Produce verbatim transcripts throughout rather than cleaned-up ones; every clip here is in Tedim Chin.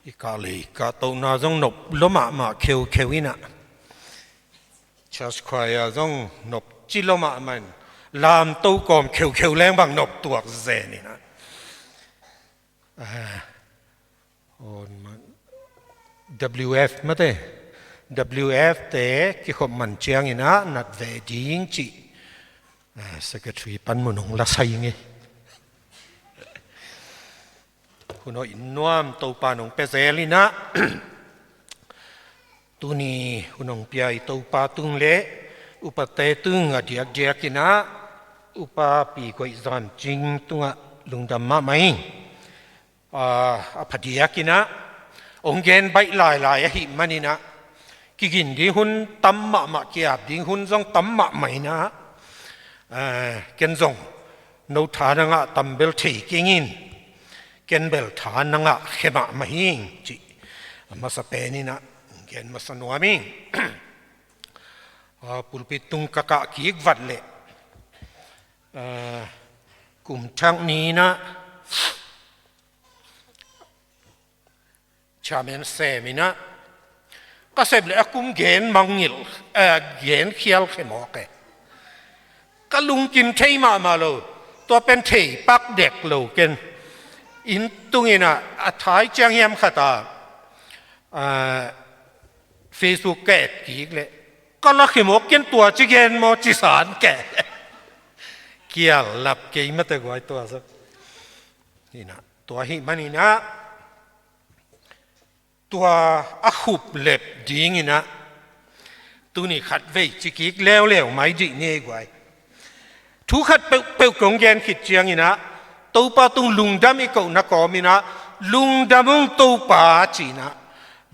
I kah lei kah tohna zong nop lua mahmah kheukheu inah, church choir zong nop ci lua mahmah in, lamto kawm kheukheu leng bang nop tuak zen inah. Ah, on man. W F mate, W F te kikhop man ciang inah nat ve ding cih, ah, secretary pan mun hong la sai ngei. Hun hoih nuam Topa nong pia zel inah, tuni hun hong pia i Topa tung le upate tung a diakdiak inah, upa Pi Guai Zan Cing tungah lungdam mahmah ing. Ah, a phadiak inah hong gen baih lailai ahih man inah, kigin ding hun tam mahmah, ki-ap ding hun zong tam mahmah inah, ah, ken zong no tha na ngah tam bel thei keng in, ken bel tha na ngah khia mahmah hing cih a masa pen inah gen masa nuam ing. Ah, pulpit tung ka kah kik vat leh, ah, kum thak ni inah chairman sem inah, ka sep le a kum gen mangngilh, eh, gen khial khia mawk e. Ka lungkim thei mahmah lo, tua pen thei pak dek lo ken. Inn tung inah a thai ciang hiam khat ah, ah, Facebook ka et kik leh, ka la khia mawk ken, tua ci gen maw ci san kei. Kial lap kei mate guai tua zong. Inah, tua ahih man inah, tua a khup lep ding inah, tuni khat vei ci kik leuleu mai dih ni ei guai. Thu khat peuhpeuh kong gen khit ciang inah, Topa tung lungdam i kohna kawm inah, lungdam ung Topa ci inah,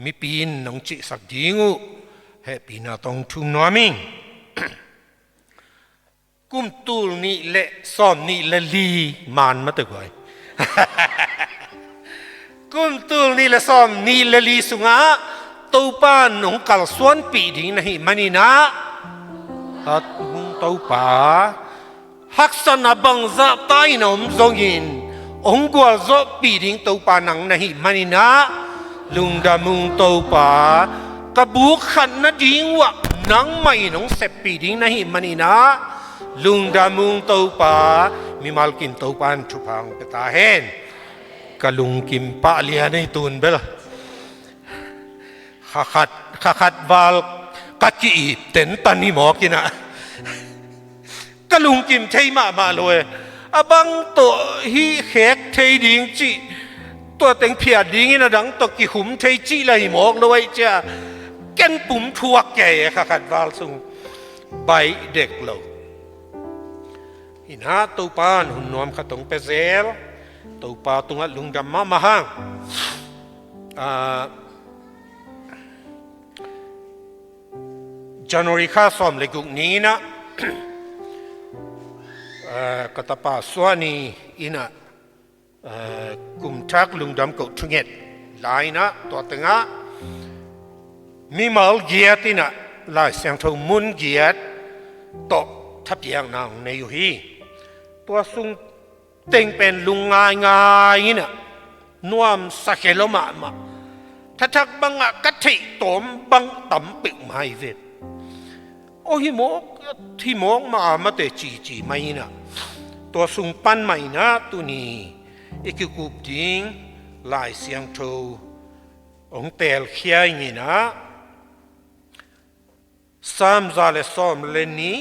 mipi in nong cihsak ding uh hehpihna tawh thum nuam ing. Kum tul nih le sawm nih le li man mate guai. Kum tul nih le sawm nih le li sungah Topa nong kalsuanpih ding na hih man inah, hat hung Topa, haksatna bangzah ta in a om zongin hong gualzawhpih ding Topa nang na hih man inah, lungdam ung Topa. Ka buk khat nading uh ah nangmah in hong seppih ding na hih man inah, lungdam ung Topa. Mimal kim Topa in thupha hong pia ta hen. Ka lungkim pah lian ei tun bel. Kha khat, kha khat val ka ki-ip tentan hi mawk inah, ka lungkim thei mahmah lo e. A bang tawh hih khek thei ding cih, tua teng phiat dingin a dang tawh kikhum thei cih la hi mawk lo ahih ciah, ken pum thuak kei e, kha khat val sung baih dek lo. Inah Topa in hun nuam khat hong pia zel, Topa tungah lungdam mahmah hang. Ah, January kha sawm le guk ni inah, ah, ka tapa suah ni inah, ah, kum thak lungdam koh thunget la inah, tua tengah mimal giat inah Lai Siangtho mun giat tawh thapiakna hong nei uh hi. Tua sung teng pen lungngaingai inah, nuamsa khia lo mahmah. Thathak bangah ka theih tawm bang tam peuhmah hi ven. Aw, hi mawk, hi mawk mah a mate cici mah inah, tua sung pan mah inah tuni i kikup ding Lai Siangtho hong telkhia ing inah, Sam za le sawm le nih,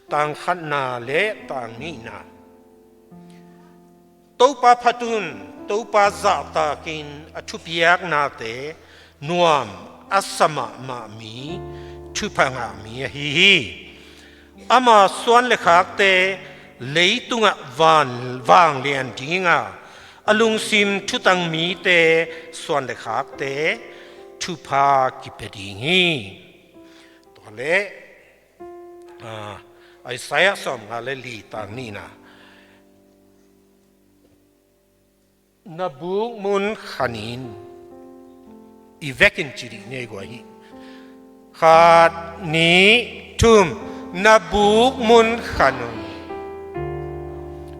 tang khatna le tang nihna. Topa phat un, Topa zahtakin a thupiaknate nuam a sa mahmah mi, thupha ngah mi ahi hi. Ama suan le khakte leitungah van, vanglian dinga, a lungsim thutang mite suan le khakte thupha kipia ding hi. Tua leh, ah, Isaiah sawmnga le li tang nihna. Na buk mun khanin i vekin ci dih nei guai hi. Khat, nih, thum. Na buk mun khan un.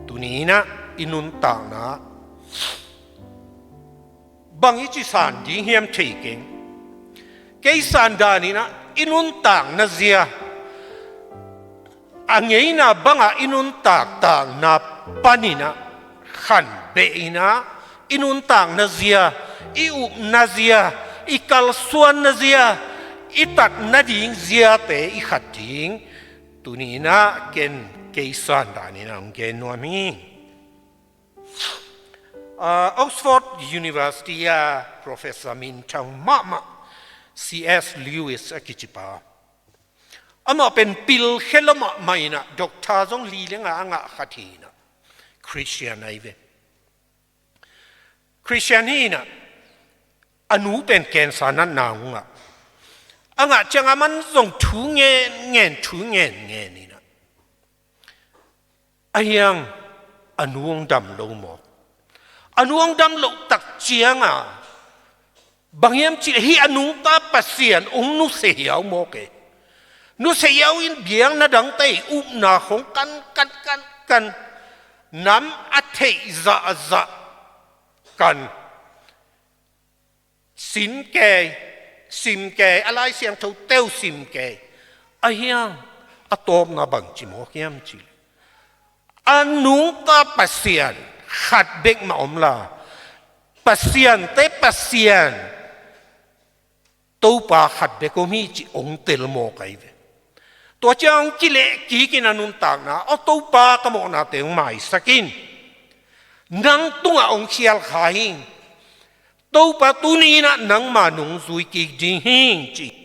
Tuni inah i nuntakna Bang i ci san ding hiam thei keng. Kei san dan in ah i nuntakna zia, a ngeina bangah i nuntaktakna panin ah khanbeh in ah i nuntakna zia, i upna zia, i kalsuanna zia, i tat nading ziate i khat ding tuni in ah ken kei san dan in ah hong gen nuam hi. Ah, Oxford University a professor minthang mahmah C S Lewis a kicipa, amah pen pilkhia lua mahmah in ah doctor zong li le nga a ngah khat hi in ah, Christian ahi ve. Christian hi in ah, a nu pen cancer natna hong ngah. A ngah ciang aman zong thu ngen ngen, thu ngen ngen in ah, a hiang a nu hong dam lo mawk. A nu hong dam loh tak ciang a, bang hiam cih leh hih a nungta Pasian hong nusia hiau mawk e. Nusia hiau in biakna dangte upna khong kan kan kan kan, nam a theih zahzah kan, sim kei, sim kei, a Lai Siangtho teu sim kei. A hiang a tawpna bang ci mawk hiam cih leh, a nungta Pasian khat bek mah om la, pasiante Pasian, Topa khat bek om hi cih hong tel mawk ahi ve. Tua ciang hong kileh kik in a nuntakna, aw Topa, ka mawhnate hong maisak in. Nang tungah hong khial kha hing. Topa, tuni in ah nangma nong zui kik ding hing ci.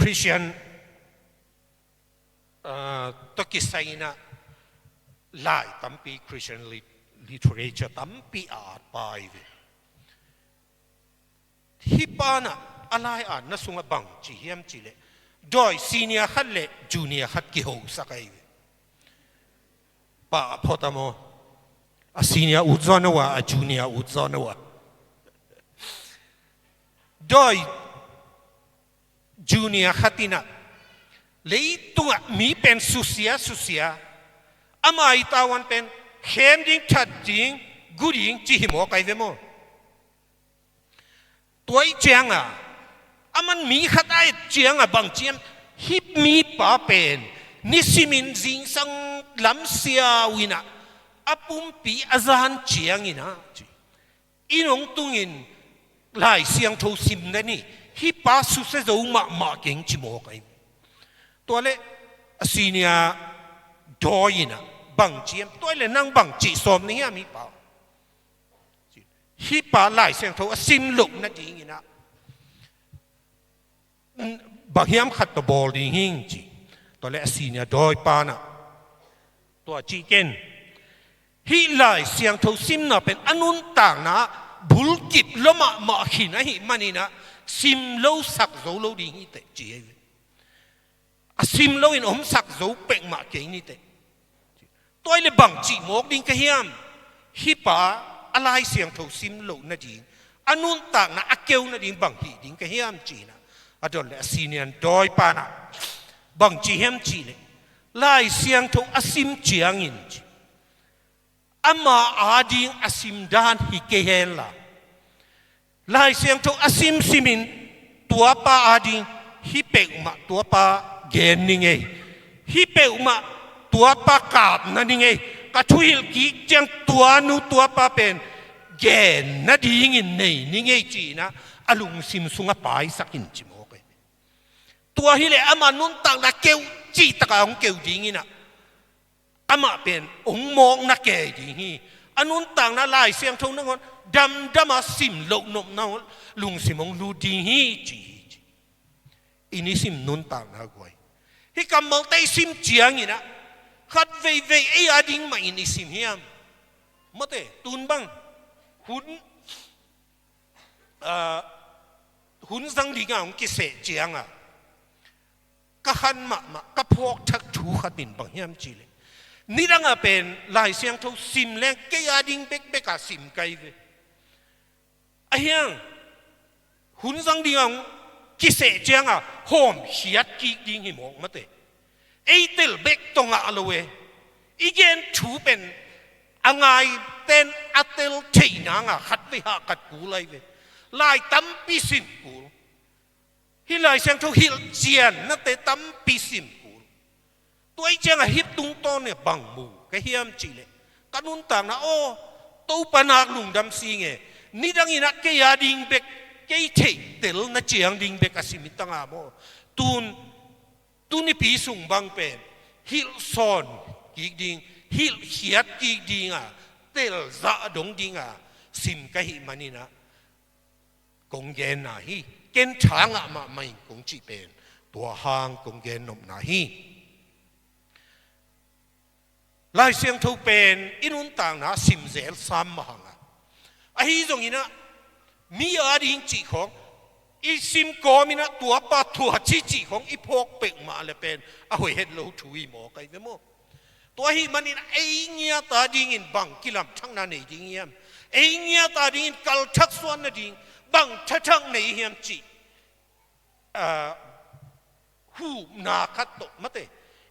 Christian, ah, tawh kisai in ah lai tampi, Christian lit-, literature tampi a at pa ahi ve. Hih pa in ah a lai atna sungah bang ci hiam cih leh, dawi senior khat le junior khat kihosak ahi ve. Pa a phot a maw? A senior ut zaw na uh a, a junior ut zaw na uh a. Dawi junior khat in ah leitungah mi pen susia susia, ama i tawan pen khem ding, that ding, gu ding ci hi mawk ahi ve maw? Tua i ciang a, aman mi khat a et ciang a bang ci hiam, hih mipa pen nisimin zingsang lamsiau in ah a pumpi a zan ciang in ah ci, inn hong tungin Lai Siangtho sim den hi, hih pa susia zo mahmah keng ci mawk ahi. Tua leh a senior dawi in ah bang ci hiam, tua leh nang bang cih sawm na hiam hih pa? Hih pa Lai Siangtho a sim loh nading in ah bang hiam khat tawh bawl ding hing ci. Tua leh a senior dawipa in ah tua ci ken, hih Lai Siangtho simna pen a nuntakna bulkip lua mahmah khin ahih manin ah sim lo sak zo lo ding hi teh ci ahi ve. A sim loin omsak zo peuhmah kei ni teh. Tua hi leh bang cih mawk ding ka hiam? Hih pa a Lai Siangtho sim loh nading, a nuntakna a keu nading bang hih ding ka hiam ci-in ah a dot leh a senior dawipa in ah bang ci hiam cih leh, Lai Siangtho a sim ciangin ci, ama ading a sim dan hi kei hen la, Lai Siangtho a simsimin tuapa ading hih peuhmah tuapa gen ni ngei, hih peuhmah tuapa kapna ni ngei, ka thuhilh kik ciang tuanu tuapa pen gen nadingin nei ni ngei ci-in ah a lungsim sungah paisak in ci mawk hi. Tua hi leh ama nuntakna keu cihtakah hong keu ding in ah amah pen hong mawkna kei ding hi. A nuntakna Lai Siangtho nangawn damdam a sim loh nopna lungsim hong lut ding hi ci hi ci. I nisim nuntakna guai, hih kammalte i sim ciangin ah khat veivei ei ading mah in i sim hiam? Mate, tun bang hun, ah, hun zang dingah hong kiseh ciangah ka khan mahmah, ka phawk thak thu khat in bang hiam cih leh, Nidang a pen Lai Siangtho sim leng kei a ding bekbek a sim kai ve. Ahiang hun zang ding ang kiseh ciang a hawm khiat kik ding hi mawk mate. Ei tel bek tawh ngah lo e. I gen thu pen a ngai ten a tel theih nang a khat vei hah kat kul ai ve. Lai tampi sim kul. Hih Lai Siangtho hilhcian nate tampi sim kul. Tua i ciang a hih tungtawn ne bang mu ka hiam cih leh, ka nuntakna aw, Topa nak lungdam sing e. Nidang in a kei a ding bek, kei theih tel na ciang ding bek a sim i tang a maw. Tun, tun i pi sung bang pen hilhsawn kik ding, hilhkhiat kik ding a, tel zah dong ding a sim ka hih manin a kong genna hi. Ken tha ngah mahmah in kong cih pen tua hang kong gen nopna hi. Lai Siangtho pen i nuntakna sim zel sam mah hang a, ahi zongin a mi a ding cih khawng i sim kawmin a tua pa tua ci cih khawng i phawk peuhmah le pen a hoih het lo thu hi mawk ai ve maw. Tua ahih manin ei ngiat a dingin bang kilamthakna nei ding hiam? Ei ngiat a dingin kalthak suan nading bang thathak nei hiam cih, ah, hupna khat tawh mate,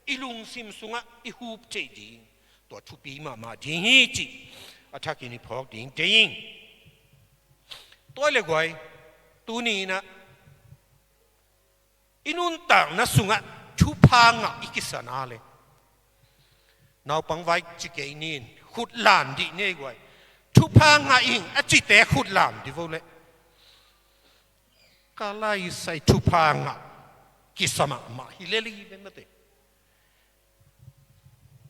i lungsim sungah i hup thei ding, tua thupi mahmah ding hi cih a thakin i phawk ding dei ing. Tua le guai, tuni in a i nuntakna sungah thupha ngah i kisana le, naupang vai ci kei nin, khut lam dih nei guai. Thupha ngah ing a cite khut lam dih vo le. Ka lai sai thupha ngah kisa mahmah hi lel hi ve mate.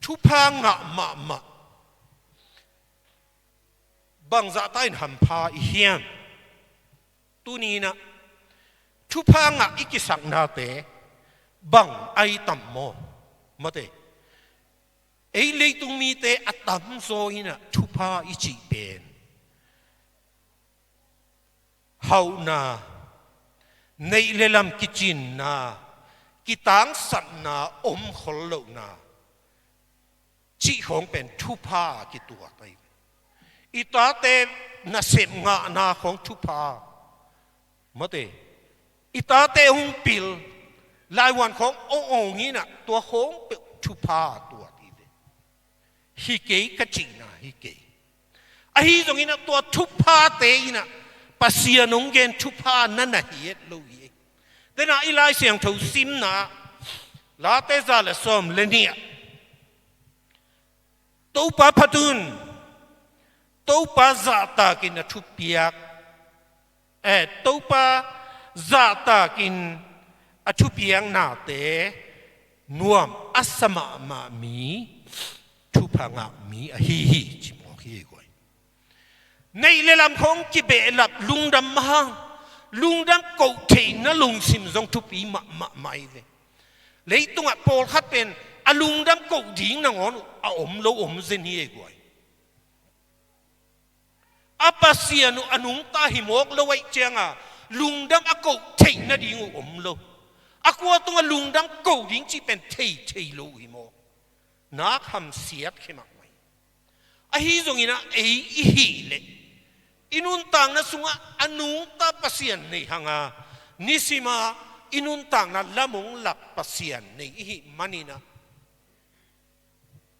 Thupha ngah mahmah. Bangzah ta in hampha i hiam? Tuni in a thupha ngah i kisaknate bang ai tam maw? Mate. Ei leitung mite a tamzaw in a thupha i cih pen hauhna, neih le lam kicinna, kitangsapna, omkhol lohna cih khawng pen thupha a kituat ai. I tate nasep ngahna khawng thupha. Mate, i tate hong pil, laivuan khawng ong ong in a tua khawng peuh thupha a tuat hi ve. Hi kei ka cihna hi kei. Ahi zongin a tua thuphate in a Pasian hong gen thupha na na hi et lo hi. Tena i Lai Siangtho simna, Late za le sawm le nih ah Topa phat un, Topa zahtakin a thupiak, eh, Topa zahtakin a thupiaknate nuam a sa mahmah mi, thupha ngah mi ahi hi, ci mawk hi guai. Neih le lam khawng kibehlap lungdam mahang, lungdam koh theihna lungsim zong thupi mahmah mai ve. Leitungah pawlkhat pen a lungdam koh ding nangawn uh a om lo om zen hi ei guai. A Pasian uh a nungta hi mawk lo aih cianga lungdam a koh theih nading uh om lo. A kua tungah lungdam koh ding cih pen thei thei lo uh hi mawk. Nak hamsiat khia mahmah hi. Ahi zongin a ei i hih leh i nuntakna sungah a nungta Pasian nei hanga, nisima i nuntakna lam hong lak Pasian nei i hih manin a,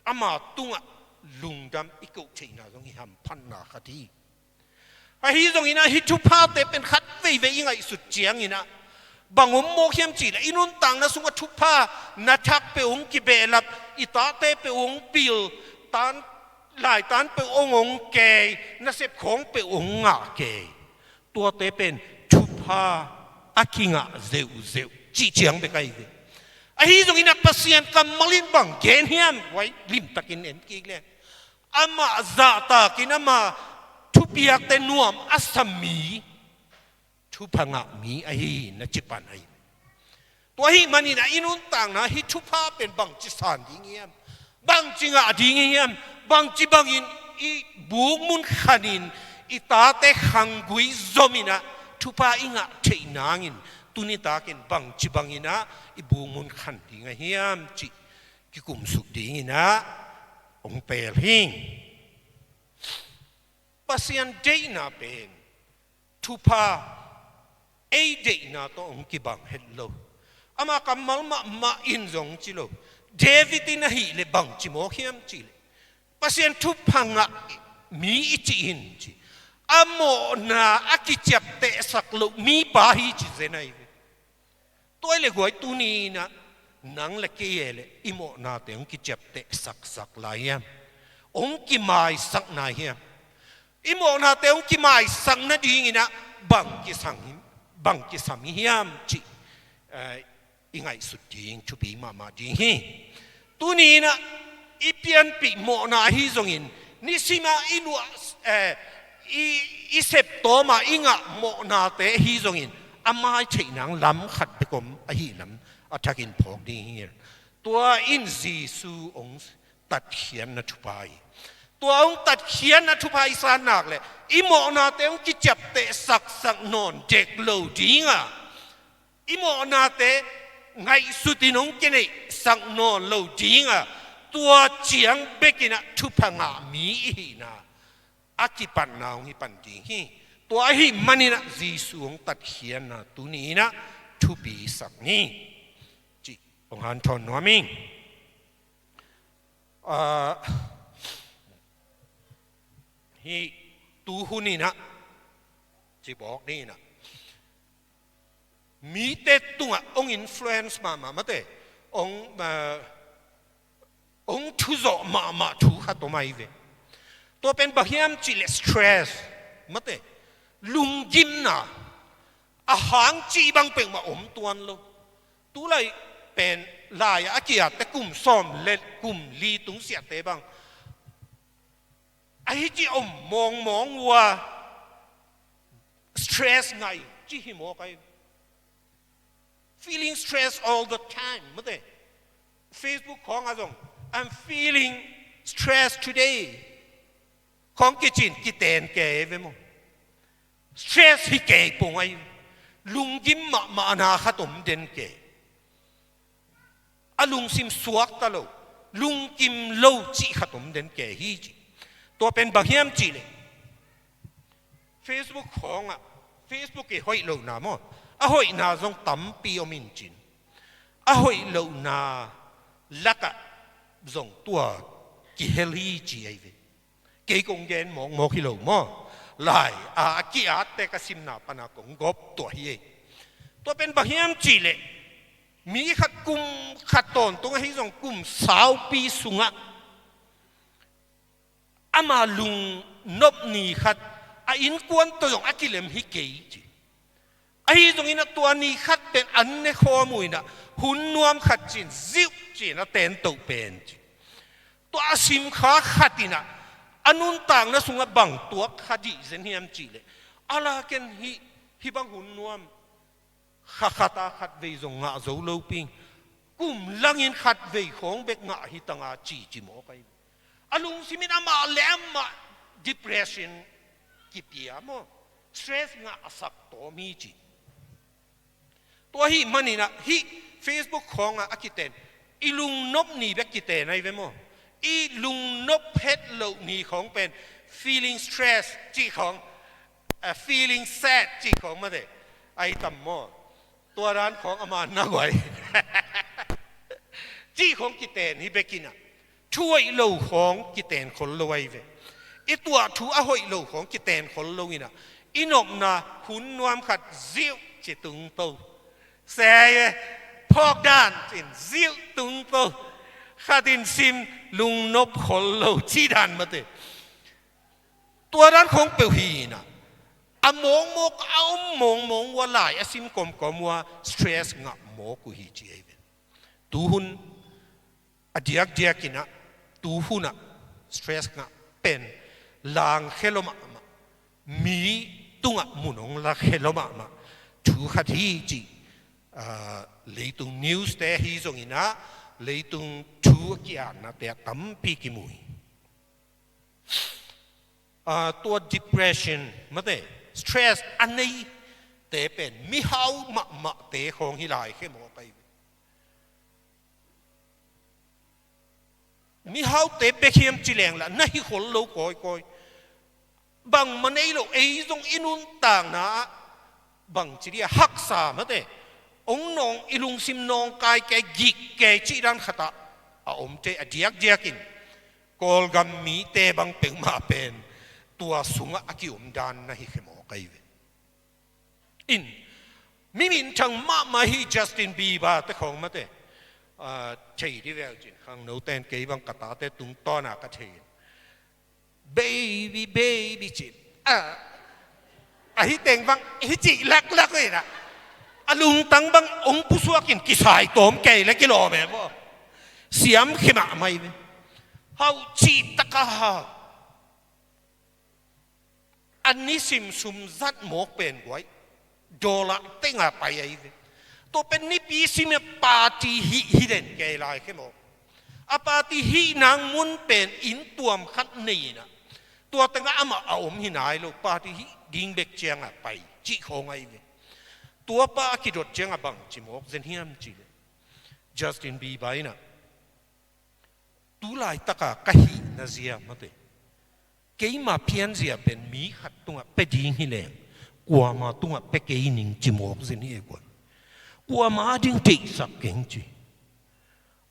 ama tungah lungdam i koh theihna zong hi hamphatna khat hi. Ahi zongin a hih thuphate pen khat veivei i ngaihsut ciangin a bang om mawk hiam cih leh i nuntakna sungah thupha na thak peuh hong kibehlap, i tate peuh hong pil, tan, laitan peuh hong hong kei, nasep khawng peuh hong ngah kei. Tuate pen thupha a kingah zeuhzeuh cih ciang bek ahi ve. Ahi zongin a Pasian kammal in bang gen hiam, vai limtakin en kik leng, amah zahtakin ama thupiakte nuam a sa mi, thupha ngah mi ahi na ci pan ahi. Tua ahih manin a i nuntakna hih thupha pen bangci san ding hiam, bangci ngah ding hiam, bangci bangin i buk mun khanin i tate khanggui zomin a thupha i ngah theih nangin tuni takin bangci bangin a i buk mun khan ding a hiam cih kikumsuk dingin a hong pel hi. Pasian deihna pen thupha, ei deihna tawh hong kibang het lo. Ama kammal mahmah in zong ci lo. David in ahih leh bang ci mawk hiam cih leh, Pasian thupha ngah mi i cih in ci. A mawhna a kiciaptehsak loh mipa hi ci zen ahi ve. Tua hi leh guai, tuni in ah nang le kei e leh i mawhnate hong kiciapteh saksak lai hiam? Hong kimaisak nai hiam? I mawhnate hong kimaisak nadingin ah bang kisam, bang kisam i hiam cih, eh, i ngaihsut ding thupi mahmah ding hi. Tuni in ah i pianpih mawhna ahi zongin, nisim a i luah, eh, i, i septawm a i ngah mawhnate ahi zongin, a mai theih nang lam khat bek om ahih lam a thakin phawk ding hi. Tua in Jesu hong tatkhiatna thupha hi. Tua hong tatkhiatna thupha i san nak leh i mawhnate hong kiciapteh saksak nawn dek lo ding a, i mawhnate ngaihsut in hong kineihsak nawn lo ding a, tua ciang bek in ah thupha ngah mi i hihna a kipatna hong hi pan ding hi. Tua ahih manin ah Jesu hong tatkhiatna tuni in ah thupisak ni cih hong hanthawn nuam ing. Ah, hih tu hun in ah, ci bawk ni in ah, mite tungah hong influence mahmah, mate, hong, ah, hong thuzawh mahmah thu khat om ahi ve. Tua pen bang hiam cih leh stress, mate, lunggimna, a hang cih bang peuhmah om tuan lo. Tulai pen lai-ah a ki-atte kum sawm le kum li tungsiahte bang, a hi ci om mawngmawng uh a, stress ngah hi ci hi mawk ahi. Feeling stress all the time, mate. Facebook khawng ah zong, "I'm feeling stressed today," khawng kici in kiten kei ve maw. Stress hi kei pong ahi. Lunggim mahmahna khat om den kei. A lungsim suakta lo, lungkim lo cih khat om den kei hi ci. Tua pen bang hiam cih leh, Facebook khawng ah, Facebook i hoih lohna maw, a hoihna zong tampi om in cin, a hoih lohna lakah zong tua kihel hi ci ahi ve. Kei kong gen mawkmawk hi lo maw. Lai a, a ki-atte ka simna pana kong gawp tua hi ei. Tua pen bang hiam cih leh, mi khat kum khat tawntung ahi zong kum saupi sungah ama lungnop ni khat a innkuan tawh zong a kilem hi kei ci. Ahi zongin ah tua ni khat pen an ne khawm uh in ah, hun nuam khat ci-in ziuh ci-in a tentoh pen ci. Tua a simkha khat in ah a nuntakna sungah bang tuak kha dih zen hiam cih leh, a la ken hih, hih bang hun nuam kha khat a khat vei zong ngah zo lo ping, kum langin khat vei khawng bek ngah hi tang a ci ci mawk ahi. A lungsim in amah le amah depression kipia maw, stress ngah a sak tawm hi ci. Tua ahih manin ah hih Facebook khawng ah a kiten, i lungnop ni bek kiten ahi ve maw. I lungnop het loh ni khawng pen feeling stress cih khawng, a, feeling sad cih khawng mate ahi tam maw. Tua dan khawng a man na guai. Cih khawng kiten hi bek in ah, thu hoih lo khawng kiten khol lo ahi ve. I tuah thu a hoih lo khawng kiten khol lo in ah, i nopna hun nuam khat ziuh ci tungto. Sei ve, phawk dan ci-in ziuh tungto. Khat in sim, lungnop khol lo cih dan mate. Tua dan khawng peuh hi in ah, a mawkmawk a om mawngmawng uh a, lai a sim kawmkawm uh a, stress ngah mawk uh hi ci ahi ve. Tuhun a diakdiak in ah, tuhun ah stress ngah pen langkhia lua mahmah, mi tungah mun hong lakhia lua mahmah thu khat hi ci. Ah, leitung news te ahi zongin ah, leitung thu a ki-atnate ah tampi kimu hi. Ah, tua depression mate, stress a neite pen mihau mahmahte khawng hi lai khe mawk ahi ve. Mihaute bek hiam ci leng lah na hi khol lo kawikawi. Bangmah nei lo, ei zong i nuntakna ah bangci dia haksa mate, hong nawng, i lungsim nawngkai kei, gik kei cih dan khatah a om thei a diakdiakin Kawlgam mite bang peuhmah pen tua sungah a kiom dan na hi khemawk ahi ve. In, mi minthang mahmah hi Justin Bieber te khawng mate. Ah, thei di veu cin khangno ten kei bang ka tate tungtawna ka thei in, "Baby, baby," cin. Ah, ahi teng bang hi cih laklak uh inah, a lungtang bang hong pusuakin kisai tawm kei le kilawm e maw. Siam khemah mai ve. Hau cih taka hau. A nisim sum zat mawk pen guai, dollar tenga pai ahi ve. Tua pen nipi simia party hih hi den kei lai khe mawk. A party hih nang mun pen inn tuam khat nei inah, tua tengah amah a om hi nai lo, party hih ding bek cianga pai cih khawng ahi ve. Tua pa a kidot cianga bangci mawk zen hiam cih le, Justin Bieber inah, "Tu laitaka ka hihna zia mate, keima pianzia pen mi khat tungah pia ding hi leng, kuama tungah pia kei ning," ci mawk zen hi e guai. Kuama a ding deihsak keng ci.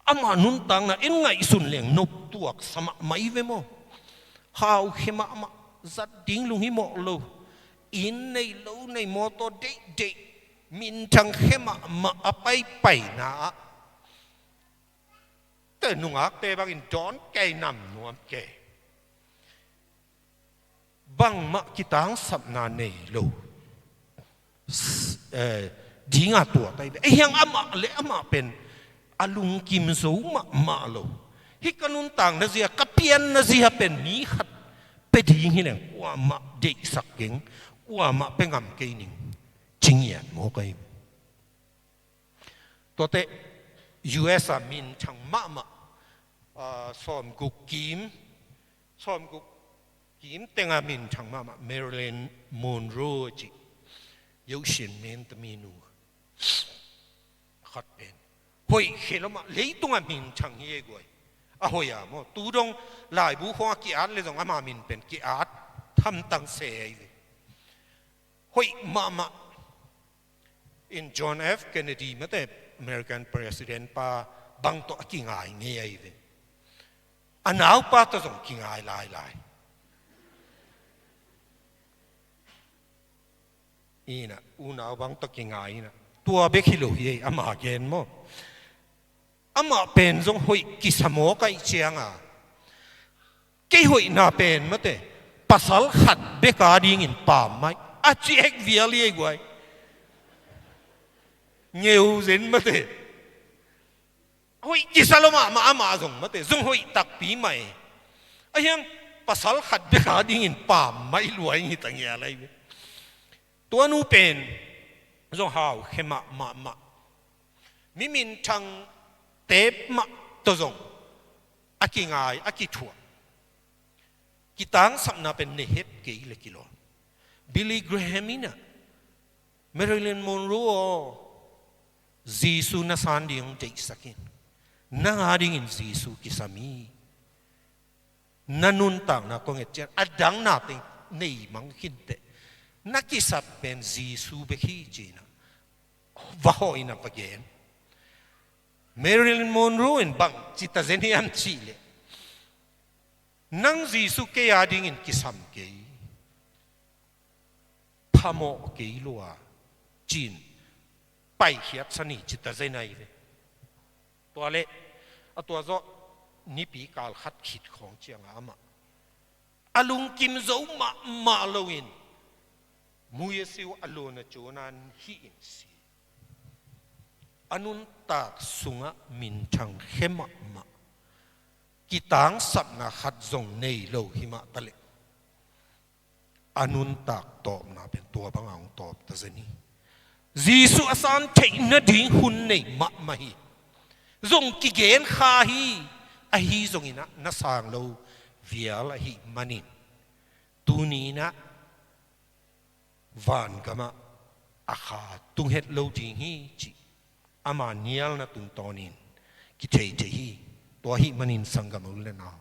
Amah nuntakna en ngaihsun leng noptuak sa mahmah i ve maw. Hau khe mahmah, zat ding lunghimawh lo, inn nei lo nei, mawtaw deihdeih, minthang khe mahmah a paipaina ah, te nungakte bangin dawn kei nam nuam kei. Bangmah kitangsapna nei lo, s-, eh, dinga tua tai ve. Ei hiang amah le amah pen a lungkim zo mahmah lo. Hih ka nuntakna zia, ka pianna zia pen mi khat pia ding hi leng kuamah deihsak keng, kuamah pia ngam kei ning, ci ngiat mawk ahi. Tuate U S a minthang mahmah, ah, sawmguk kim, sawmguk kim tenga minthang mahmah Marilyn Monroe cih, yohsin men ta minu khat pen, hoih khe lo mah, leitungah minthang hi e guai. A hoih a maw, tu dong laibu khawng a ki-at le zong ama min pen ki-at hamtang se ahi ve. Hoih mahmah. In John F Kennedy mate, American President pa bang tawh a kingai ngei ahi ve. A naupa tawh zong kingai lailai. Inah, unau bang tawh kingai inah. Tua bek hi lo hi ei, ama gen maw. Amah pen zong hoih kisa mawk ahi cianga, kei hoihna pen mate, pasal khat bek a dingin pammaih a ci ek vial hi ei guai. Ngeu zen mate. Hoih kisa lo mahmah, amah zong mate, zong hoih takpi mah e. A hiang, pasal khat bek a dingin pammaih lua in hi ta ngial ahi ve. Tua nu pen zong hau khe mahmah mah. Mi minthang tep mah tawh zong a kingai, a kithuah. Kitangsapna pen ne hep kei le kilawm. Billy Graham inah, "Marilyn Monroe aw, Jesu na san ding hong deihsak in. Nang a dingin Jesu kisam hi. Na nuntakna kong et ciang a dang na teng nei mang khinteh. Na kisap pen Jesu bek hi," ci inah va hawh inah va gen. Marilyn Monroe in bang ci ta zen hiam cih leh, "Nang Jesu kei a dingin kisam kei, phamawh kei lua," ci-in paikhiat sa ni ci ta zen ahi ve. Tua leh a tua zawh nipi kal khat khit khawng cianga amah a lungkim zo mahmah loin mui a siu a luan a cuanan hih in si. A nuntak sungah minthang khe mahmah, kitangsapna khat zong nei lo hi mah ta leh, a nuntak tawpna pen tua banga hong tawp ta zen hi. Jesu a san theih nading hun nei mahmah hi. Zong kigen kha hi. Ahi zongin ah na sang lo vial ahih manin, tuni-in ah vangamah a kha tung het lo ding hi cih ama nialna tungtawnin kithei thei hi. Tua ahih manin sanggam u le nau,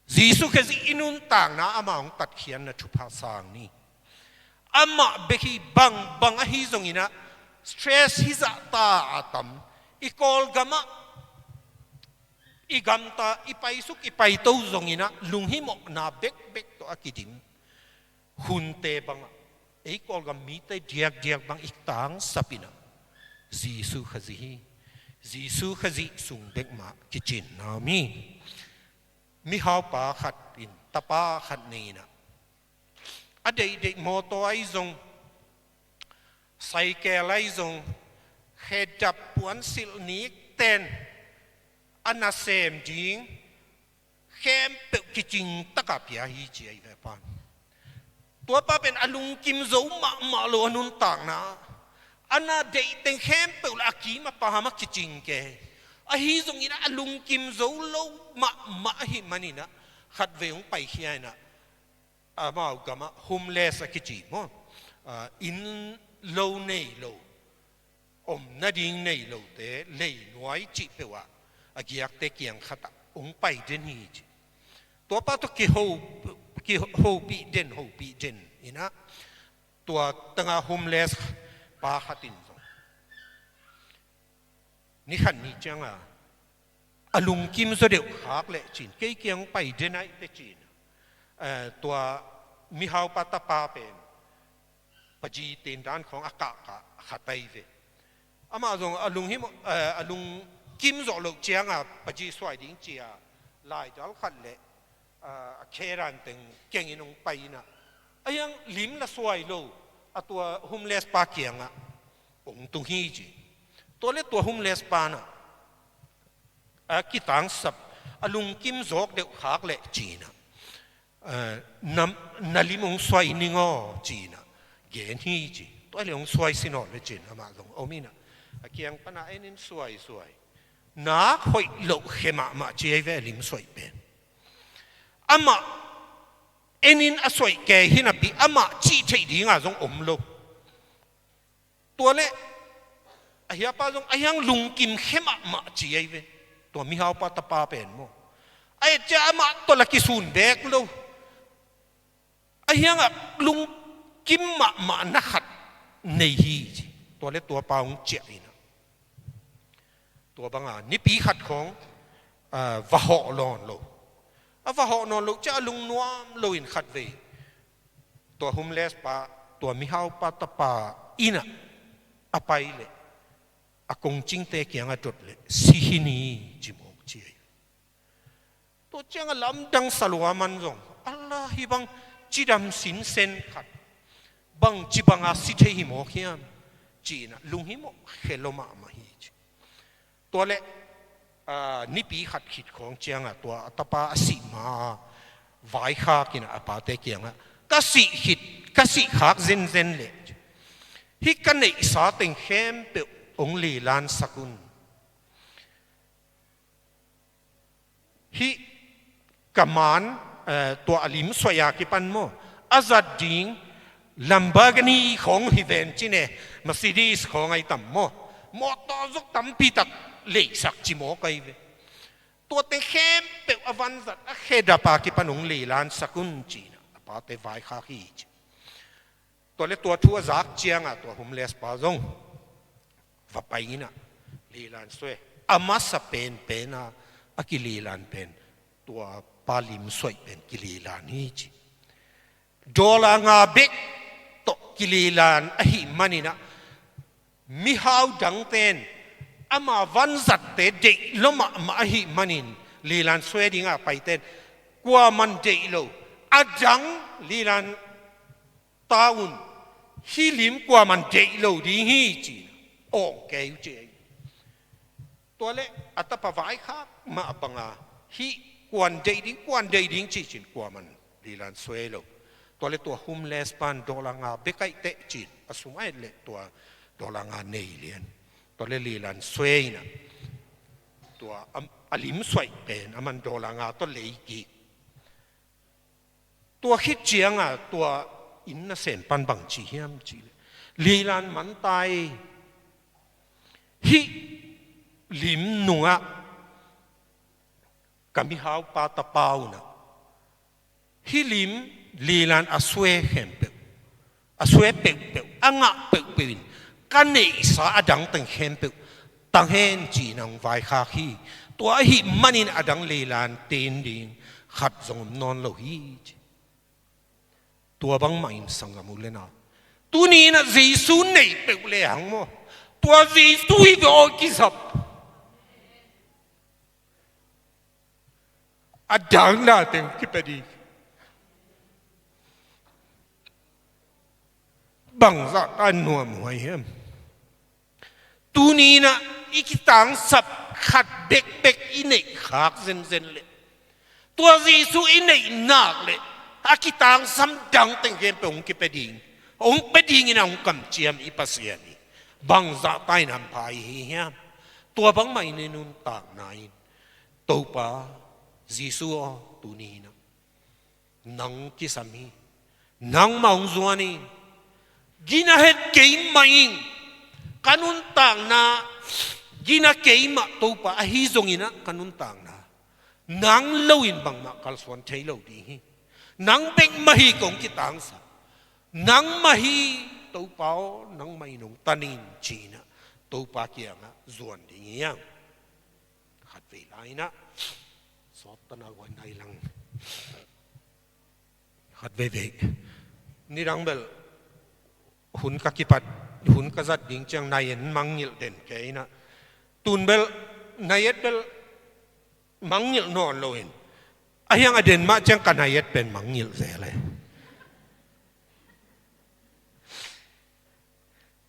Jesu Khazih i nuntakna amah hong tatkhiatna thupha sang ni. Amah bek hi, bang bang ahi zonginah, stress hi zahta a tam, i Kawlgamah i gamta, i paisuk i paito zonginah lunghimawhna bekbek tawh a kidim hunte bangah, ei Kawlgam mite diakdiak bang i tangsapinah Jesu Khazih hi. Jesu Khazih sung bek mah kicinna om hi. Mihaupa khat in tapa khat nei inah, a deihdeih mawtaw ahi zong, saikel ahi zong, khedap puansilh nikten a nasem ding khempeuh kicing taka pia hi ci ahi ve pan. Tuapa pen a lungkim zo mahmah lo a nuntakna, a na deih teng khempeuh la a kim a pam a kicing kei. Ahi zongin a lungkim zo lo mahmah ahih maninah khatvei hong paikhia inah, amau gamah homeless a kici maw, inn lo nei lo, om nading nei lote, leinuai cih peuhah a giakte kiang khatah hong pai den hi ci. Tuapa tawh kiho, kihopih den, hopih den inah, tua tanga homeless pa khat in zong, ni khat ni cianga a lungkim zaw deuh khak leh cin, kei kiang pai den aih te cin, tua mihaupa tapa pen paji tendan khawng a kahkah khat ahi ve. Amah zong a lunghimawh, a lungkim zawh loh cianga paji suai ding cia laidal khat le a khedan teng kengin hong pai inah, a hiang lim la suai lo a tua homeless pa kiangah hong tung hi ci. Tua le tua homeless pa nah a kitangsap, a lungkim zawk deuh khak leh cinah, na, na lim hong suai ning aw cinah gen hi ci. Tua le hong suai sin aw le cin amah zong om inah, a kiang pana enin suai suai, nak hoih loh khe mahmah ci ahi ve a lim suaih pen. Amah enin a suaih kei hi napi amah cih theih dinga zong om lo. Tua le a hiapa zong a hiang lungkim khe mahmah ci ahi ve, tua mihaupa tapa pen maw. A et cia amah tawh la kisun bek lo. A hiangah lungkim mahmah na khat nei hi ci. Tua le tuapa hong ciah inah, tua banga nipi khat khawng va hawh nawn lo. A va hawh nawn loh cia a lungnuam loin khatvei tua homeless pa, tua mihaupa tapa innah a pai leh a kongcingte kiangah dot leh si hi ni ci mawk ci ahi. Tua cianga lamdang salua man zong, ala hih bang cidam sinsen khat bangci banga si thei hi mawk hiam cinah lunghimawh khe lo mahmah hi ci. Tua le nipi khat khit khawng cianga tua a tapa a sih ma vaikhak inah a pate kiangah, ka sih khit, ka sih khak zenzen leh hih ka neihsa teng khempeuh hong lilansak un. Hih ka man, tua a lim suaih a kipan maw, a zat ding Lamborghini khawng hi ven cine, Mercedes khawng ahi tam maw, mawtaw zok tampi tak leihsak ci mawk ahi ve. Tuate khempeuh a vanzat a khedapa kipan hong lilansak un cinah a pate vaikhak hi ci. Tua le tua thu a zak cianga tua homeless pa zong va pai inah lilan sue. A masa penpena a kililan pen tua pa lim suaih pen kililan hi ci. Dollar nga bek tawh kililan ahih maninah mihau dangten ama vanzatte deih lo mahmah ahih manin lilan sue dinga paiten kuaman deih lo, a dang lilan ta un, hih lim kuaman deih lo ding hi ci, awng kei uh ci ei. Tua le a tapa vaikhak mah banga hih kuan deih ding, kuan deih ding ci cin kuaman lilan suai lo. Tua le tua homeless pan dollar nga bek aih teh cin a sum aih le tua dollar nga nei lian. Tua le lilan suai inah tua a lim suaih pen aman dollar nga tawh lei kik. Tua khit cianga tua inn nasem pan bangci hiam cihleh, lilan man ta ei. Hih lim nungah Ka mihaupa tapa unah hih lim lilan a sue khempeuh, a sue peuhpeuh, a ngah peuhpeuh in ka neihsa a dang teng khempeuh tang hen ci-in a hong vaikhak hi. Tua ahih manin a dang lilan ten ding khat zong om nawn lo hi ci. Tua bangmah in sanggam u le nau, tuni inah Jesu neih peuh le hang maw, tua Jesu hi ve aw kizap. A dang na teng kipia ding. Bangzah ta nuam huai hiam? Tuni inah i kitangsap khat bekbek i neihkhak zenzen leh, tua Jesu i neih nak leh a kitangsam dang teng khempeuh hong kipia ding, hong pia dingin a hong kamciam i Pasian hi. Bangzah ta in hampha i hi hiam? Tua bangmah in i nuntakna in Topa Jesu aw, tuni inah nang kisam hi. Nangmah hong zuan hi. Gina het keimah ing. Ka nuntakna gina keimah Topa, ahi zonginah ka nuntakna nang loin bangmah kalsuan thei lo ding hi. Nang bek mah hi kong kitangsa. Nangmah hi Topa aw, nangmah in hong tan in ci-inah Topa kiangah zuan ding hi hang. Khatvei lai inah sawt tana guai nai lang. Khatveivei nidang bel hun ka kipat, hun ka zat ding ciang nai en mangngilh den kei inah, tun bel nai et bel mangngilh nawn loin, a hiang a den mah ciang ka nai et pen mangngilh zel e.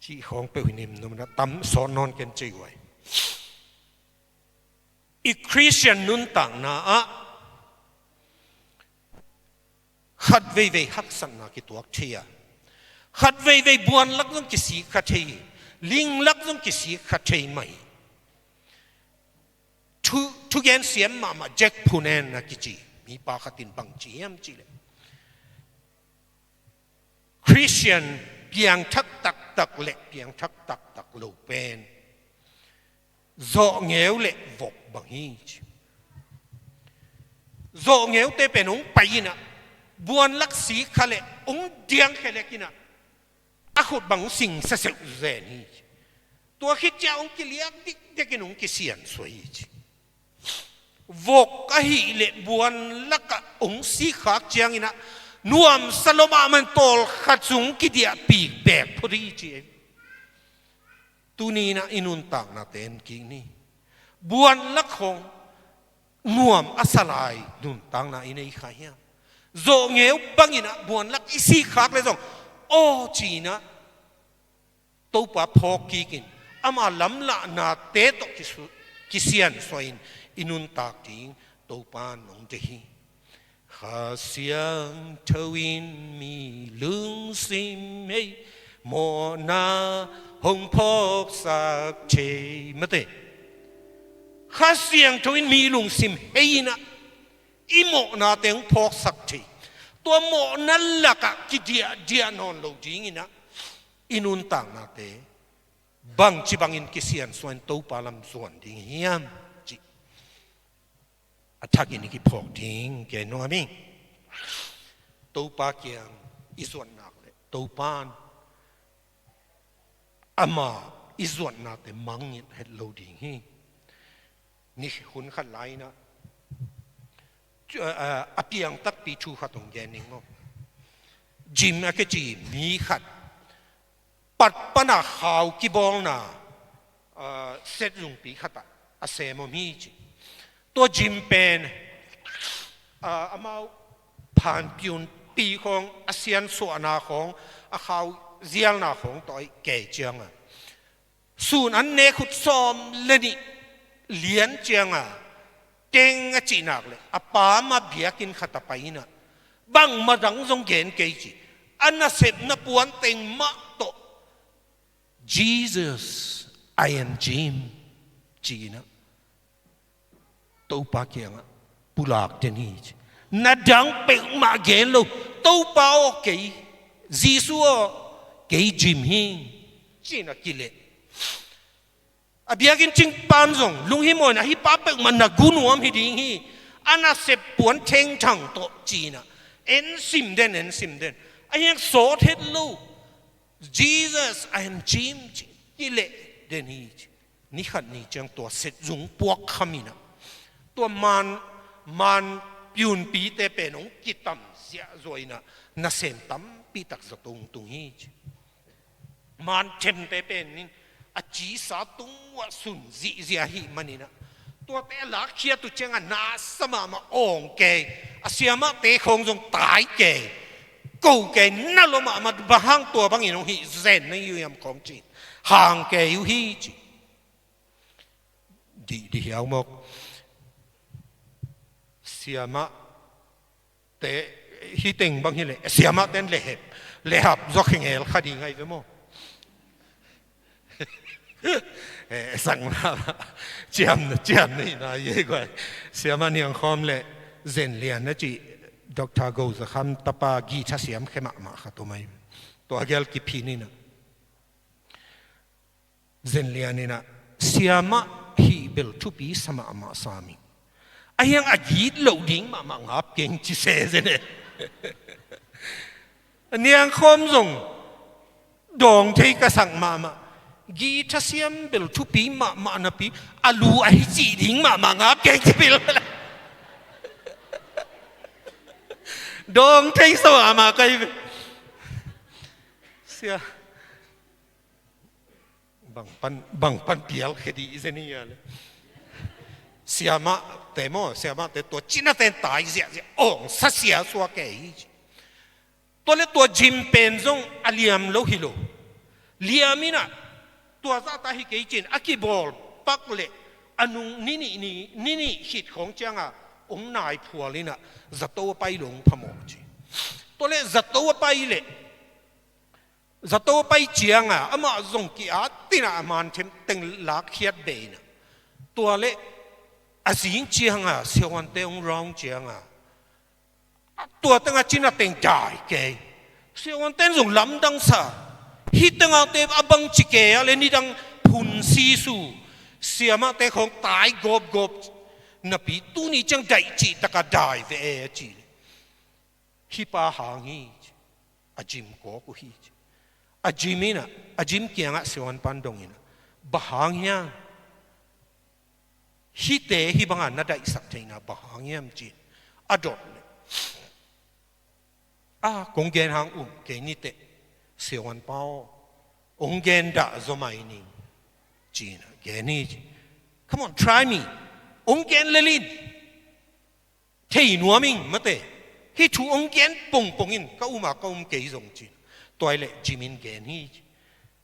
Cih khawng peuh hi nim, num na tam sawt nawn ken cei guai. I Khristian nuntakna ah khatveivei haksatna kituak thei a, khatveivei buanlak zong kisik kha thei hi, linglak zong kisik kha thei mah hi. Thu, thugen siam mahmah Jack Phunen a kici mipa khatin bang ci hiam cihleh, Khristian piangthak taktak le piangthak taktak lo pen zawhngeu le vok bang hi ci. Zawhngeute pen hong pai inah, buanlak sik kha le hong diang khelek inah, a khut bang hong sing seseuh zen hi ci. Tua khit ciah hong kiliak dikdekin hong kisiansuah hi ci. Vok ahih leh buanlakah hong sikkhak cianginah nuamsa lo mahmah in tawlkhat sung kidiahpih beek phot hi ci. Tuni inah i nuntaknate en kik ni. Buanlak khawng nuam a sa lai nuntakna i nei kha hiam? Zawhngeu banginah buanlak i sikkhak le zong aw ci-inah Topa phawk kikin ama lamlahnate tawh kisu-, kisiansuah in i nuntak ding Topa in hong deih hi. Kha Siangtho in mi lungsim hei mawhna hong phawksak thei mate. Kha Siangtho in mi lungsim hei inah i mawhnate hong phawksak thei. Tua mawhna lakah kidiahdiah nawn lo dinginah i nuntaknate bangci bangin kisiansuah in Topa lam zuan ding hiam cih a thakin i kiphawk ding kei nuam hi. Topa kiang i zuan nak le Topa in ama i zuatnate mangngilh het lo ding hi. Ni hun khat lai inah, cu-, a, a, a piang takpi thu khat hong gen ning maw. Jim a kici mi khat pat pana khau kibawlna, a, set zungpi khatah a sem om hi ci. Tua Jim pen, a, amau phanpiunpi khawng, a siansuahna khawng, a khau zialna khawng tawh kei cianga sun an ne khut sawm le nih lian cianga teng a cihnak le a pa mah biakinn khat a pai inah bangmah dang zong gen kei ci. A nasepna puan teng mah tawh, "Jesus, I am Jim," ci-inah Topa kiangah pulak den hi ci. Na dang peuhmah gen lo, Topa aw kei, Jesu aw kei Jim hi, ci-inah kileh. A biakinn cingpan zong lunghimawh inah hih pa peuhmah na gu nuam hi ding hi. A nasep puan thengthang tawh ci-in ah, en sim den, en sim den. A hiang sawt het lo. Jesus, I am Jim, ci. Kileh den hi, ci. Ni khat ni ciang tua set zung puak kham in ah, tua man, man piunpite pen hong kitam ziahzuah in ah, nasem tampi tak zato hong tung hi, ci. Manthemte pen in a cisa tung uah sun zihziah ahih manin ah, tuate a lakkhiat uh ciangah nasa mahmah awng kei, a siamahte khawng zong tai kei, ko kei, na lua mahmah, bang hang tua bangin hong hih zen na hi uh hiam khawng ci-in hang kei uh hi, ci. Dih, dih hiau mawk. Siamahte, hih teng bang hileh siamahte in lehhep, lehhap zuak hi ngel kha ding ahi ve maw? Eh, sang na, ciam na, ciam na hi na, ye guai. Siamah Niang Khawm le Zen Lian na ci, Doctor Go Za Kham tapa guitar siam khe mahmah khat om ahi. Tua gel kiphin in ah, Zen Lian in ah, siamah hih bel thupi sa mahmah sam ing. A hiang a git loh ding mahmah ngap keng ci se zen e. Niang Khawm zong dawng thei ka sak mahmah. Guitar siam bel thupi mahmah napi, a lu ahi cih ding mahmah ngap keng ci pil. Dawng thei sa mahmah ka hi ve. Sia. Bang pan, bang pan pial khe dih zen hi a le. Siamahte maw, siamahte tua cinate in tai ziahziah, awng sa sia suak kei hi, ci. Tua le tua Jim pen zong a liam lo hi lo. Liam in ah, tua zahta hi kei ci-in a kibawl pak leh, a nung ni nih, ni, ni nih khit khawng ciangah hong nai phual in ah, zato a pai lo hong phamawh, ci. Tua le zato a pai leh, zato a pai ciangah amah zong ki-at in ah, a manthem teng lakkhiat bei in ah. Tua le a zing ciangah siavuante hong round ciangah, tua tengah cina teng dai kei. Siavuante in zong lamdang sa. Hih tengahte a bang ci kei a le nidang phun sisu, siamahte khawng tai gawpgawp napi, tuni ciang daih cih takah dai ve e, a ci le. Hih pa hang hi, ci. A Jim kawk uh hi, ci. A Jim in ah, a Jim kiangah siavuan pan dong in ah, bang hang hiam? Hihte hih bangah na daihsak theihna bang hang hiam, ci-in a dot le. A, kong gen hang um kei ni teh, siavuan pa aw, hong gen dah zaw mai ning, ci-in ah gen hi, ci. Come on, try me. Hong gen lel in. Thei nuam ing mate. Hih thu hong gen pongpong in, ka um a ka um kei zong, ci-in. Tua hi leh Jim in gen hi, ci.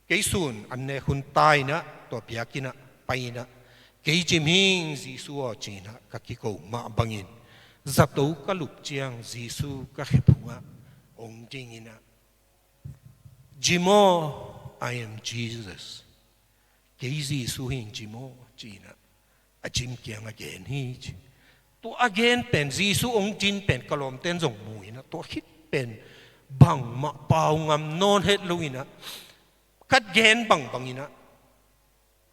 Kei sun an nek hun ta in ah, tua biakinn ah pai in ah, kei Jim hi ing Jesu aw, ci-in ah ka kiko mah bangin, zato ka lup ciang Jesu ka khephung ah hong ding in ah, Jim aw, I am Jesus. Kei Jesu hi ing Jim aw, ci-in ah a Jim kiangah gen hi, ci. Tua a gen pen, Jesu hong din pen ka lawmte in zong mu in ah, tua khit pen bangmah pau ngam nawn het lo in ah, ka gen bangbang in ah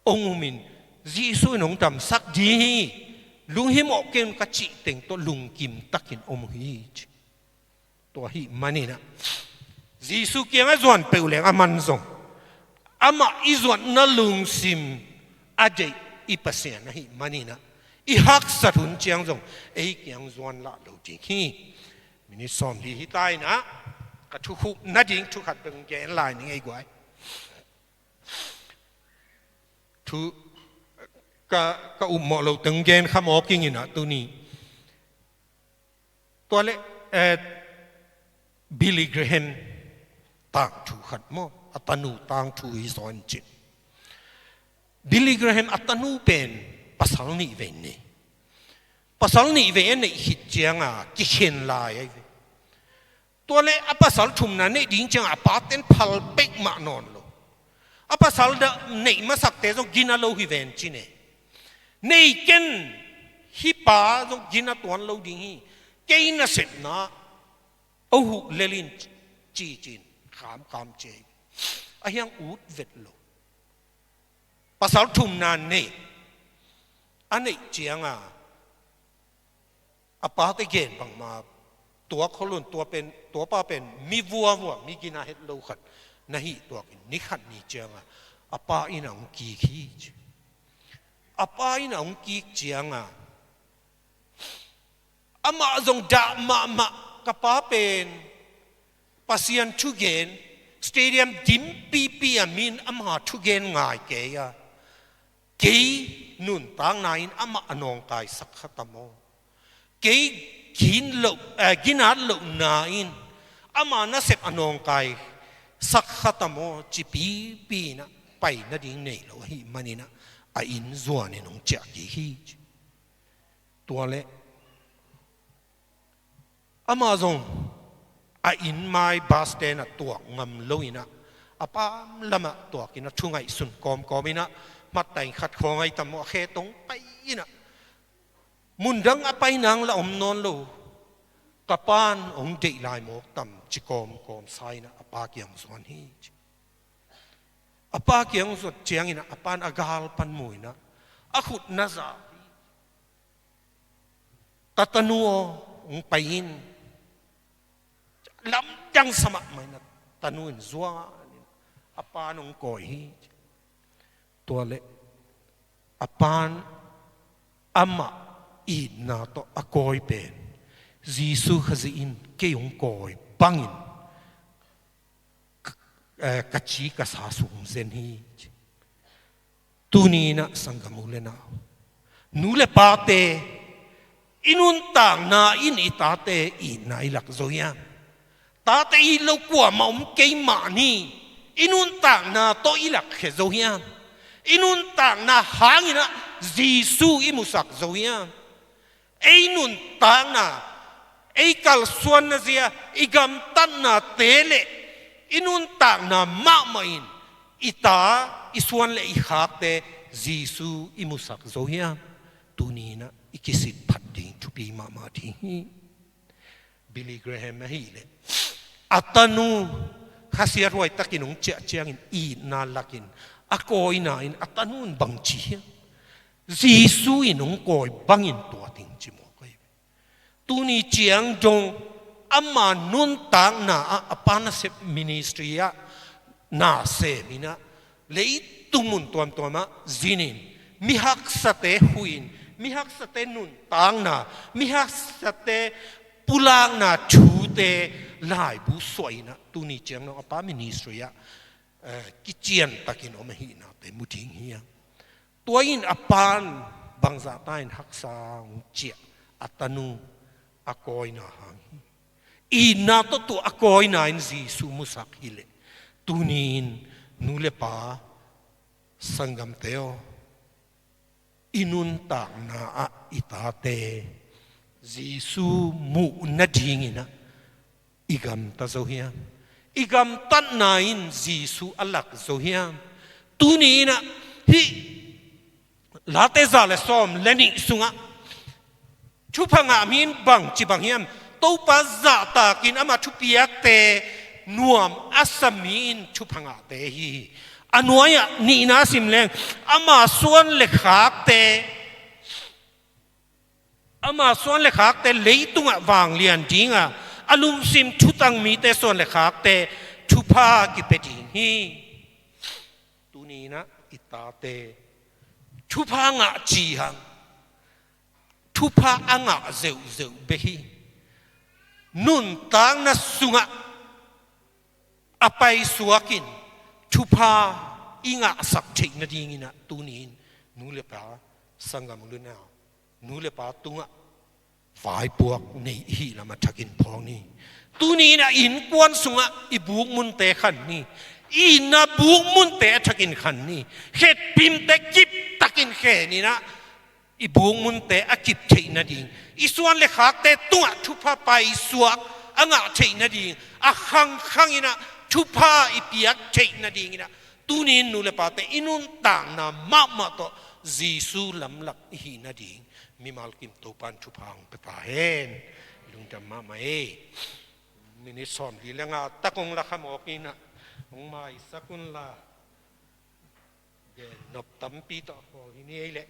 hong um in, Jesu in hong damsak ding hi, lunghimawh kei un, ka cih teng tawh lungkim takin om uh hi, ci. Tua ahih manin ah, Jesu kiangah zuan peuh leng aman zong, amah i zuatna lungsim a deih i Pasian ahih manin ah, i haksat hun ciang zong ei kiang zuan lah lo ding hi. Minit sawmli hi ta in ah, ka thukhupna ding thu khat bek gen lai ning ei guai. Thu ka, ka upmawh lo teng gen kha mawk ing in ah tuni. Tua le, eh, Billy Graham tangthu khat maw, a tanu tangthu hi zaw in cin. Billy Graham a tanu pen pasal nih vei nei. Pasal nih vei a neih khit ciangah kikhen lai ahi ve. Tua le a pasal thumna neih ding ciangah a pate'n phal pek mah nawn lo. A pasal dah neih masakte zong gina lo hi ven ci ne. Nei ken, hih pa zong gina tuan lo ding hi. Kei nasepna a huh lel in ci cin khamkham ci hi. A hiang ut vet lo. Pasal thumna neih. A neih ciangah A pate gen bangmah tuak khol un, tua pen, tua pa pen mi vuavua, mi gina het lo khat na hih tuakin ni khat ni cianga a pa inn ah hong kik hi ci. A pa inn ah hong kik cianga amah zong dah mahmah, ka pa pen Pasian thugen, stadium dim pipi a min ama thugen ngai kei a, kei nuntakna in amah a nawngkaisak kha ta maw? Kei gin loh, eh, ginat lohna in ama nasep a nawngkaisak kha ta maw? Ci pipi inah pai nading nei lo ahih maninah a inn zuanin hong ciah kik hi. Tua leh amah zong a inn mai bus stand ah tuak ngam lo inah a pam lamah tuakin a thu ngaihsun kawmkawm inah, hmattai khat khawng ai tam maw, a khe tong pai inah, mundang a pai nang la om nawn lo, ka pan hong deih lai mawk tam ci kawmkawm sa inah a pa kiang zuan hi ci. A pa kiang zuat cianginah a pan a gal pan mu inah a khut na za hi. Ka tanu aw, hong pai in. Lamdang sa mahmah inah tanu in zuan inah a pan hong kawi hi. Tua leh a pan amah itna tawh a kawi pen Jesu Khazih in kei hong kawi bangin, eh, ka ci ka sa sung zen hi. Tuni inah sanggam u le nau, nu le pate, i nuntakna in i tate itna i lak zo hiam? Tate it lo kuamah om kei mah ni. I nuntakna tawh i lakkhia zo hiam? I nuntakna hanginah Jesu i musak zo hiam? Ei nuntakna, ei kalsuanna zia, i gamtatnate le i nuntakna mahmah in i ta, i suan le i khakte Jesu i musak zo hiam? Tuni inah i kisit phat ding thupi mahmah ding hi. Billy Graham ahileh a tanu khasiathuai takin hong ciah ciangin itna lakin a kawina in a tanu in bang ci hiam? Jesu in hong kawi bangin tua ding ci mawk ahi. Tuni ciang dong ama nuntakna ah, a pa nasep ministry ah na sem inah, leitung mun tuamtuam ah zinin, mi haksate huhin, mi haksate nuntakna, mi haksate pulakna thute laibu suah inah, tuni ciang dong a pa ministry ah, eh, kiciantakin om ahihnate mu ding hi a. Tua in a pan bangzahta in haksa hong ciah, a tanu a kawina hang hi. Itna tawh tua a kawina in Jesu musak hileh, tuni in nu le pa, sanggamte aw, i nuntakna ah i tate Jesu muh nadinginah i gamta zo hiam? I gamtatna in Jesu a lak zo hiam? Tuni inah hih Late za le sawm le nih sungah thupha ngah mi in bang ci bang hiam? Topa zahtakin ama thupiakte nuam a sa mi in thupha ngahte hi hi. A nuai-ah nihna sim leng, ama suan le khakte, ama suan le khakte leitungah vanglian dinga a lungsim thutang mite suan le khakte thupha kipia ding hi. Tuni inah i tate thupha ngah ci hang, thupha a ngah zeuhzeuh bek hi. Nuntakna sungah a paisuakin thupha i ngahsak theih nadinginah tuni in nu le pa, sanggam u le nau, nu le pa tungah vaipuak nei i hih lam a thakin phawk ni. Tuni inah innkuan sungah i bukmunte khan ni. I itna bukmunte a thakin khan ni. Khetpimte kiptakin khen inah i bukmunte a kip theih nading, i suan le khakte tungah thupha paisuak a ngah theih nading, a khangkhang inah thupha i piak theih nadinginah tuni in nu le pate i nuntakna mahmah tawh Jesu lamlak i hih nading mimal kim Topa in thupha hong pia ta hen. Lungdam mahmah e. Minit sawmli le nga tak hong la kha mawk inah hong maisak unla, gen nop tampi tawh a khawl hi ni ei leh.